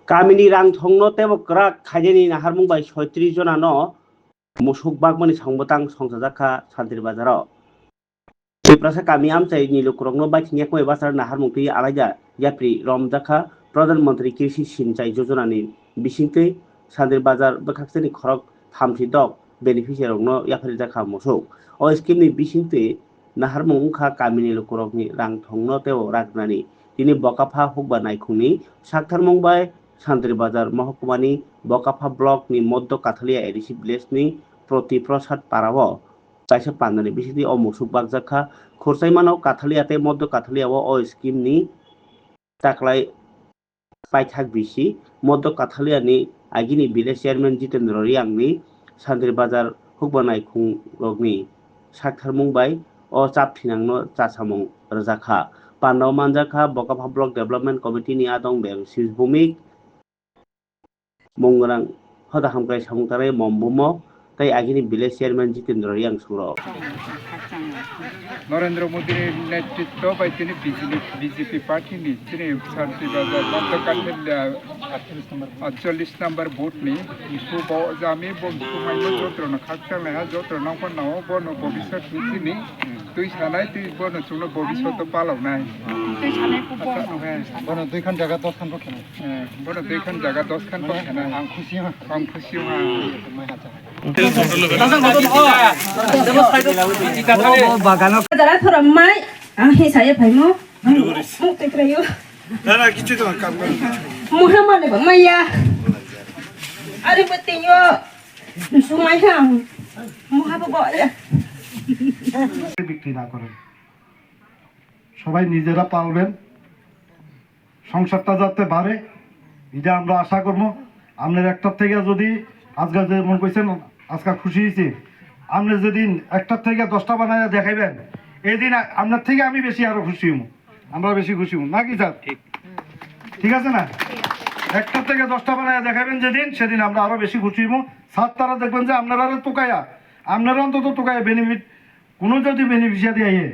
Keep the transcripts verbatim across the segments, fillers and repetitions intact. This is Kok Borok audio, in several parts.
Kamini rang thongno teibo kwrak khainani naharmung bai soitris jonano musuk bakmani songbwtang songchajak kha Santri Bazaro. Tiprasa kami amchaini lukurokno baithang yakmai bachar naharmung twi alaida yapri romjak kha Pradhan Mantri Krishi Sinchai Jojona ni bisingtwi Santri Bazar bwkhaksani khorok thamchi dok beneficiary rokno yapharijak kha musuk. O scheme ni bisingtwi naharmung wngkha kamini lukurokni rang thongno teibo ragnani. Tini Bokapha Hukba Naikhungni saktharmung bai Santri Bazar Mohokumani Bokapha Block ni Moddo Kathalia A D C village ni Proti Prasad Parao kaisa pandani bisingtwi o musuk bakjak kha. Khursaimano Kathalia tei Moddo Kathalia o scheme ni taklai paithak bisi Moddo Kathalia ni agini village chairman Jitendra Reang ni Santri Bazar Hukba Naikhung rokni saktharmung bai o chap thinangno chasamung rwjak kha. Pandao manjak kha Bokapha Block Development Committee ni adong Beng Sibumik, Mungrang Hoda Hamkrai Samung Tanai Mombumo tei agini village chairman Jitendra Reang Suro. Norendra Modi ni netritwo bai tini B J P, B J P party ni chini Santri Bazar Moddo Kathalia atchollish number booth ni issue bo jami bo issue mai no joto no khakchang lai ha joto no ko no bo no bobiswt ni chini twi sanai twi bo no chwngno bobiswt to palok nai. Twi sanai ko bo no. Bono dui khan jaga dos khan rok khanai. Eh, bono dui khan jaga dos khan kok khanai. Ang khusi ha. Ang khusi ha. Mai ha jaga. Jara thorom mai, ang he saya phaimo. Ang muk te krayo. Na, na, kichu to kam kar. Muha male ba maya. Are bete yo. Sumai ha. Muha ba ba. বিক্রি না করেন, সবাই নিজেরা পালবেন। সংসারটা যাতে বাড়ে, এটা আমরা আশা করবো। আপনার একটার থেকে যদি আজকে যেমন কইছেন, আজকে খুশি হয়েছি, আপনি যেদিন একটার থেকে দশটা বানায় দেখাইবেন, এই দিন আ-, আপনার থেকে আমি বেশি আরো খুশি হইব, আমরা বেশি খুশি হইব, নাকি স্যার? ঠিক। ঠিক আছে না? একটার থেকে দশটা বানায় দেখাইবেন যেদিন, সেদিন আমরা আরো বেশি খুশি হইব। স্যার তারা দেখবেন যে আপনারা আরো তোকাইয়া, আপনারা অন্তত তোকাইয়া বেনিফিট কোনো যদি বেনিফিশিয়ারি আইয়ে,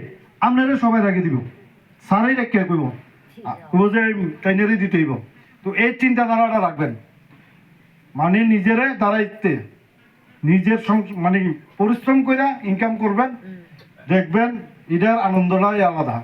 আপনারা সবাই রাখি দিব। স্যারই রেখে কইব। আ, কইব যে ট্রেনারই দিতে হইব। তো এই চিন্তাধারাটা রাখবেন। মানে নিজেরে দাঁড়াইতে, নিজের সং-, মানে পরিশ্রম করে ইনকাম করবেন, দেখবেন এটার আনন্দটাই আলাদা।